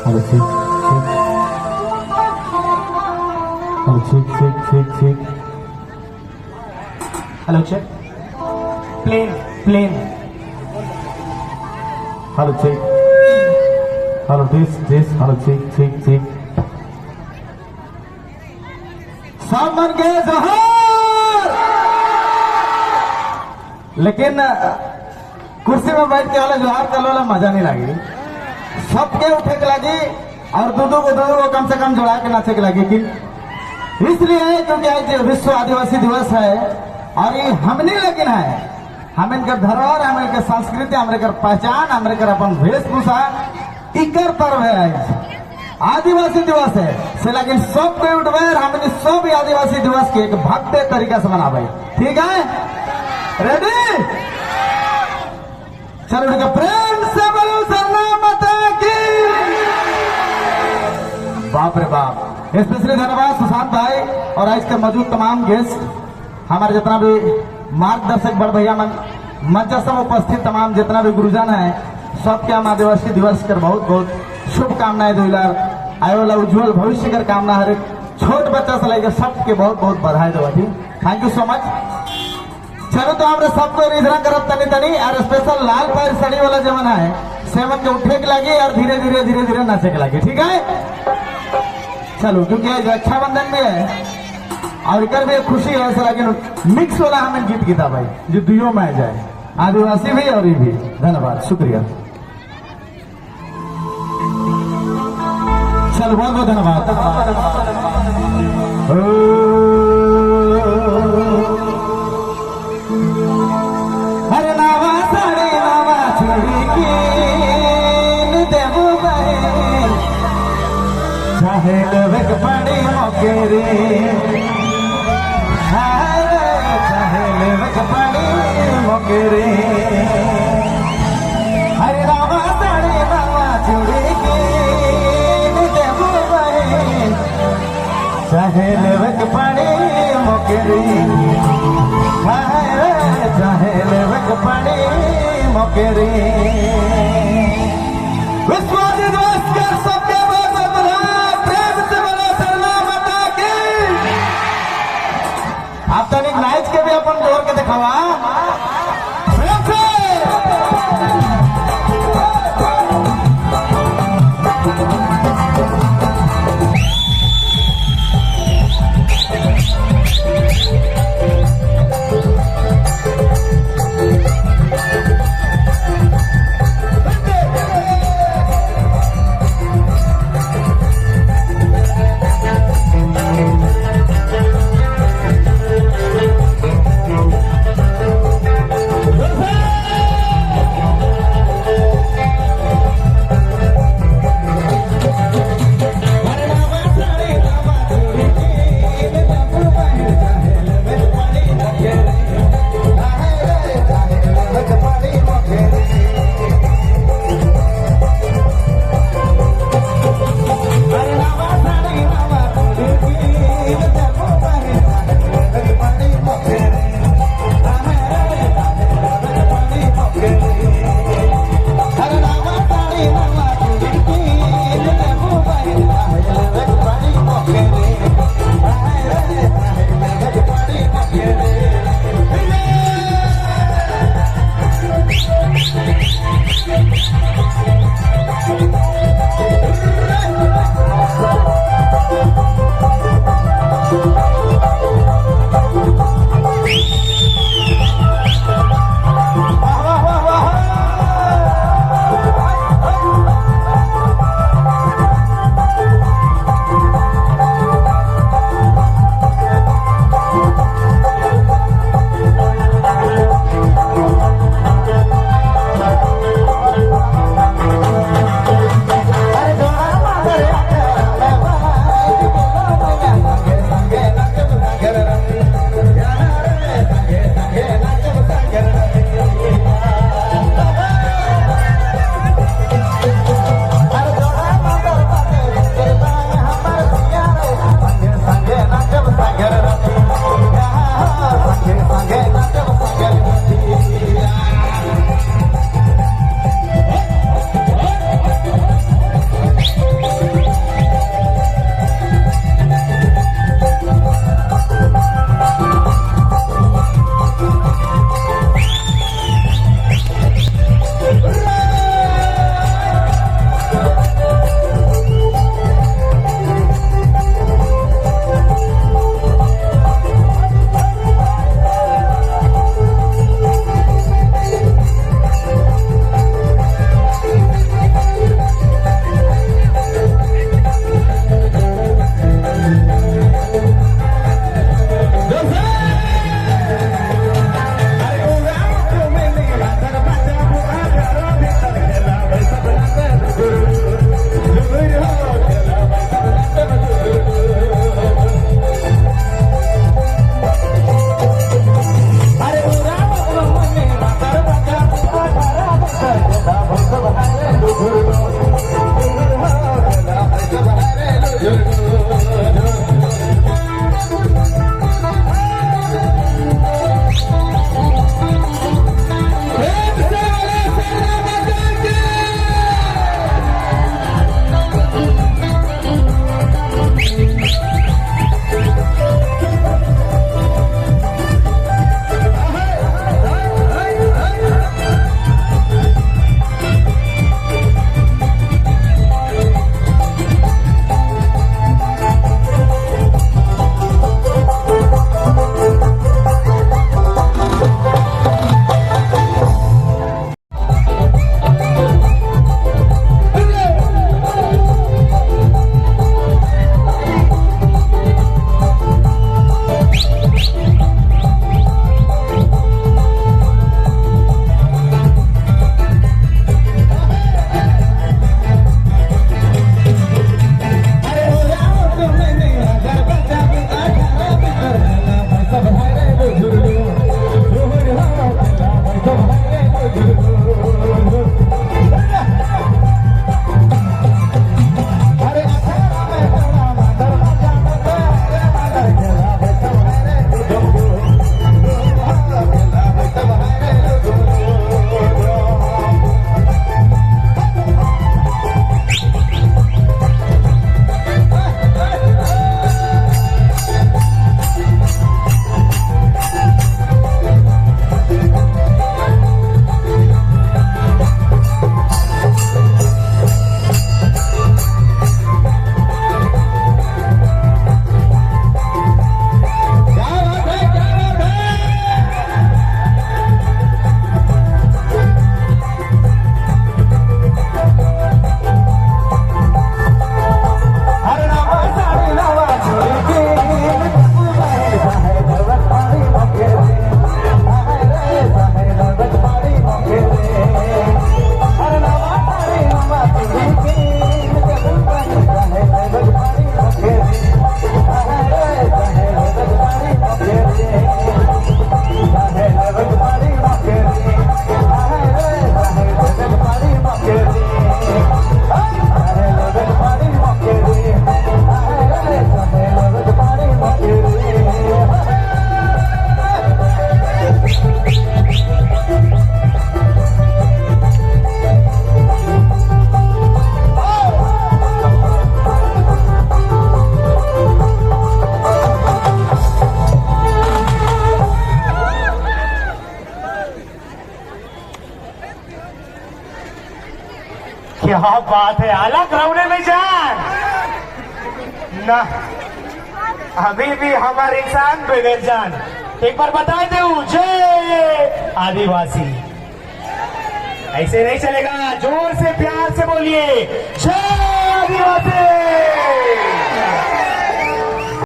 Hello check check. Hello check check check check. Hello check. Plane plane. Hello check. Hello test test. Hello check check check. सब मन के जोहार। लेकिन कुर्सी में बैठ के वाला जोहार कर वाला मजा नहीं लगी। सबके उठे के लगी और दो दो को कम से कम जोड़ा के नाचे के लगी। कि इसलिए है क्योंकि आज विश्व आदिवासी दिवस है और ये हमने लेकिन है हम इनकर धरोहर, हम इनकर संस्कृति, हमरे कर पहचान, हमरे कर अपन वेशभूषा इकर पर्व है आज आदिवासी दिवस है से। लेकिन सब कोई उठवे और हमने सब आदिवासी दिवस के एक भव्य तरीका से मनावे। ठीक है, रेडी? चलो ठीक है, प्रेम से बोलो सरना माता की। बाप रे बाप, स्पेशली धन्यवाद सुशांत भाई और आज के मौजूद तमाम गेस्ट, हमारे जितना भी मार्गदर्शक बड़ भैया मन मंच सब उपस्थित तमाम जितना भी गुरुजन है, सबके हम आदिवासी दिवस कर बहुत बहुत शुभकामनाएं दिलार। आए वाला उज्जवल भविष्य कर कामना हर एक छोट बच्चा से लेकर सबके बहुत बहुत बधाई दो। Thank you so much. चलो तो हमारे सबको रिजरा करब तनी तनी और स्पेशल लाल पैर साड़ी वाला जमाना है सेवन के उठे के लगी और धीरे धीरे धीरे धीरे नाचे के लगी। ठीक है, चलो, क्योंकि आज रक्षाबंधन भी है और इधर भी खुशी है सर, लेकिन मिक्स वाला हमें गीत गीता भाई जो दुइयों में आ जाए, आदिवासी भी और ये भी। धन्यवाद, शुक्रिया। चलो बहुत बहुत धन्यवाद। अरे नावा साड़ी नावा चूड़ी कीन देबू बहन, चाहे लेवे के पड़ी मोकेरी, चाहे लेवे के पड़ी मोकेरी। अरे नावा साड़ी नावा चूड़ी कीन देबू बहन, चाहे लेवे के पड़ी मोकेरी, चाहे लेवे के पड़ी मोकेरी। विश्व दिवस कर सबके बहुत बहुत बधाई। प्रेम से बोलो सरना माता की। आप तो नाच के भी अपन जोर के दिखावा प्रेम से। क्या बात है, अलग रवने में जान ना, अभी भी हमारे इंसान बगैर जान। एक बार बता दे, जय आदिवासी। ऐसे नहीं चलेगा, जोर से प्यार से बोलिए जय आदिवासी।